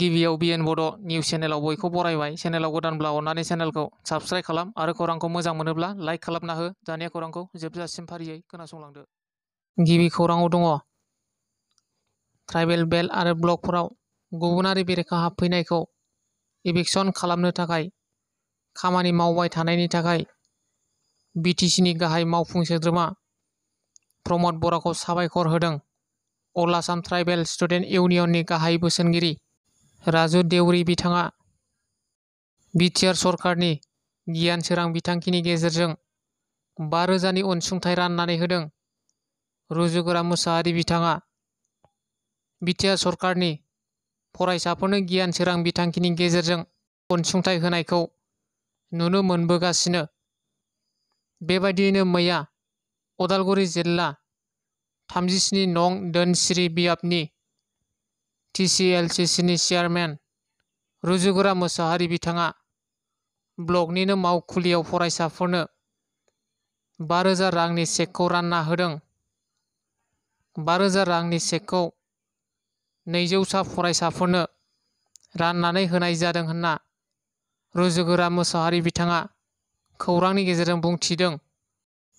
गिबियाव बिएन बड' निउस चेनेलाव बयखौ बरायबाय। चेनेलाव गोदानब्ला अननानै चेनेलखौ साबस्क्राइब खालाम आरो खौरांखौ मोजां मोनोब्ला लाइक खालामना हो। दानिया खौरांखौ जोबजासिम फारियै खोनासंलांदो। गिबि खौराङाव दङ ट्राइबेल बेल्ट आरो ब्लकफोराव गुबुनारि बेरेखा हाबफैनायखौ इभिक्सन खालामनो थाखाय खामानि मावबाय थानायनि थाखाय बिटिसिनि गाहाय मावफुं सोद्रोमा प्रमद बराखौ साबायखर होदों। अल आसाम ट्राइबेल स्टुडेन्ट इउनियननि गाहाय बोसोनगिरि राजु देउरि बिथाङा बिटिआर सरकारनि गियान सोरां बिथांखिनि गेजेरजों 5,000नि अनसुंथाइ राननानै होदों। रुजुगोरा मोसाहारि बिथाङा बिटिआर सरकारनि फरायसाफोरनो गियान सोरां बिथांखिनि गेजेरजों अनसुंथाइ होनायखौ नुनो मोनबोगासिनो। बेबायदियैनो मैया उदालगुरि जिल्ला 37 नं धोनसिरि बियाबनि टिसिएलसिसिनि चेयारमेन रुजुगोरा मोसाहारि बिथाङा ब्लकनिनो मावखुलियाव फरायसाफोरनो 5,000 रांनि चेकखौ रानना होदों। 5,000 रांनि चेकखौ 200सा फरायसाफोरनो राननानै होनाय जादों होनना रुजुगोरा मोसाहारि बिथाङा खौरांनि गेजेरजों बुंथिदों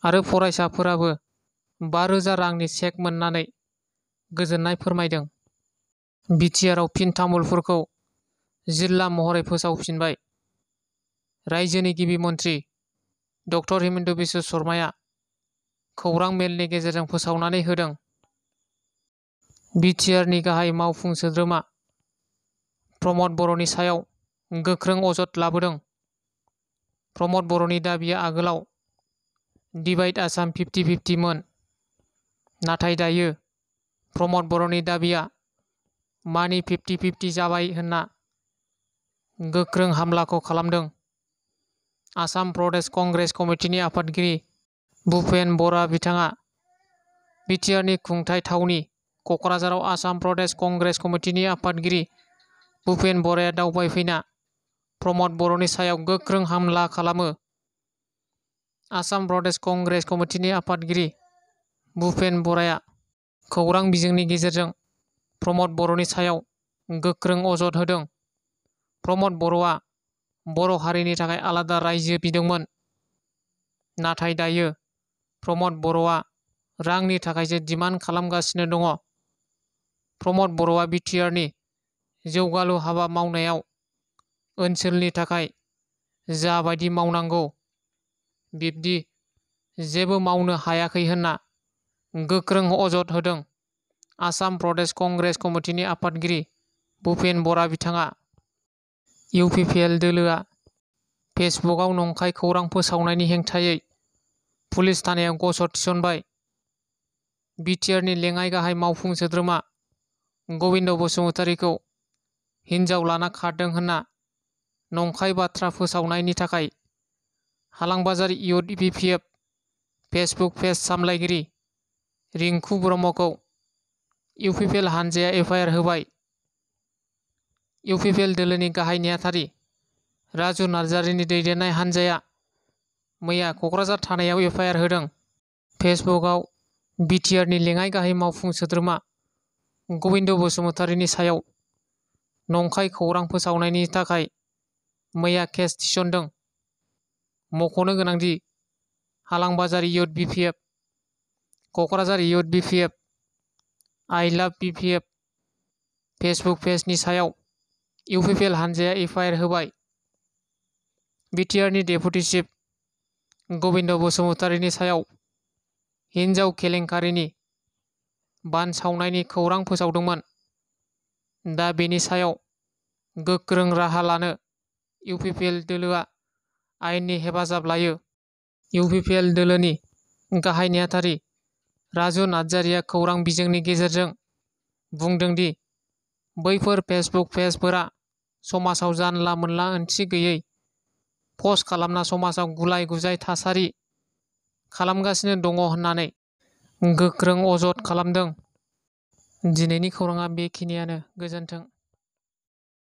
आरो फरायसाफोराबो 5,000 रांनि चेक मोननानै गोजोननाय फोरमायदों। बिटिआरआव फिन तामुलपुरखौ जिल्ला महरै फोसावफिनबाय। रायजोनि गिबि मन्थ्रि डक्टर हिमन्त बिश्व शर्माया खौरां मेलनि गेजेरजों फोसावनानै होदों। बिटिआरनि गाहाय मावफुं सोद्रोमा प्रमद बर'नि सायाव गोख्रों अजद लाबोदों। प्रमद बर'नि दाबिया आगोलाव डिभाइड आसाम 50-50 मोन, नाथाय दायो प्रमद बर'नि दाबिया मानि 50-50 जाबाय होनना गोख्रों हामलाखौ खालामदों। आसाम प्रदेश कंग्रेस कमिटिनि आफादगिरि भुपेन बरा बिथाङा बिटिआरनि खुंथाय थावनि क'क्राझाराव आसाम प्रदेश कंग्रेस कमिटिनि आफादगिरि भुपेन बराया दावबायफैना प्रमद बर'नि सायाव गोख्रों हामला खालामो। आसाम प्रदेश कंग्रेस कमिटिनि आफादगिरि भुपेन बराया खौरां बिजोंनि गेजेरजों प्रमद बर'नि सायाव गोख्रों अजद होदों। प्रमद बर'आ बर' हारिनि थाखाय आलादा रायजो बिदोंमोन, नाथाय दायो प्रमद बर'आ रांनि थाखायसो डिमान्ड खालामगासिनो दङ। प्रमद बर'आ बिटिआरनि जौगालु हाबा मावनायाव ओनसोलनि थाखाय जाबायदि मावनांगौ बिब्दि जेबो मावनो हायाखै होनना गोख्रों अजद होदों। आसाम प्रदेश कंग्रेस कमिटिनि आफादगिरि भुपेन बरा बिथाङा इउपिपिएल दोलोआ फेसबुकआव नंखाय खौरां फोसावनायनि हेंथायै पुलिस थानायाव गसर थिसनबाय। बिटिआरनि लेङाइ गाहाय मावफुं सोद्रोमा गबिन्द बसुमतारीखौ हिनजाव लाना खारदों होनना नंखाय बाथ्रा फोसावनायनि थाखाय Halangbazar youth BPF Facebook page सामलायगिरि रिंकु ब्रह्मखौ इउपिपिएल हानजाया एफआइआर होबाय। इउपिपिएल दोलोनि गाहाय नेहाथारि राजु नार्जारिनि दैदेननाय हानजाया मैया क'क्राझार थानायाव एफआइआर होदों। फेसबुकआव बिटिआरनि लेङाइ गाहाय मावफुं सोद्रोमा गबिन्द बसुमतारीनि सायाव नंखाय खौरां फोसावनायनि थाखाय मैया केस थिसनदों। मख'नो गोनांदि Halangbazar youth BPF, Kokrajhar youth BPF, I love BPF Facebook पेजनि सायाव इउपिपिएल हानजाया एफआइआर होबाय। बिटिआरनि डेपुटि चिफ गबिन्द बसुमतारीनि सायाव हिनजाव केलेंकारिनि बानसावनायनि खौरां फोसावदोंमोन। दा बेनि सायाव गोख्रों राहा लानो इउपिपिएल दोलोआ आयेननि हेफाजाब लायो। इउपिपिएल दोलोनि गाहाय नेहाथारि राजु नार्जारिया खौरां बिजोंनि गेजेरजों बुंदों दि बैफोर फेसबुक पेजफोरा समाजाव जानला मोनला ओंथि गैयै पस्ट खालामना समाजाव गुलाय गुजाय थासारि खालामगासिनो दङ होननानै गोख्रों अजद खालामदों। दिनैनि खौराङा बेखिनियानो। गोजोन्थों।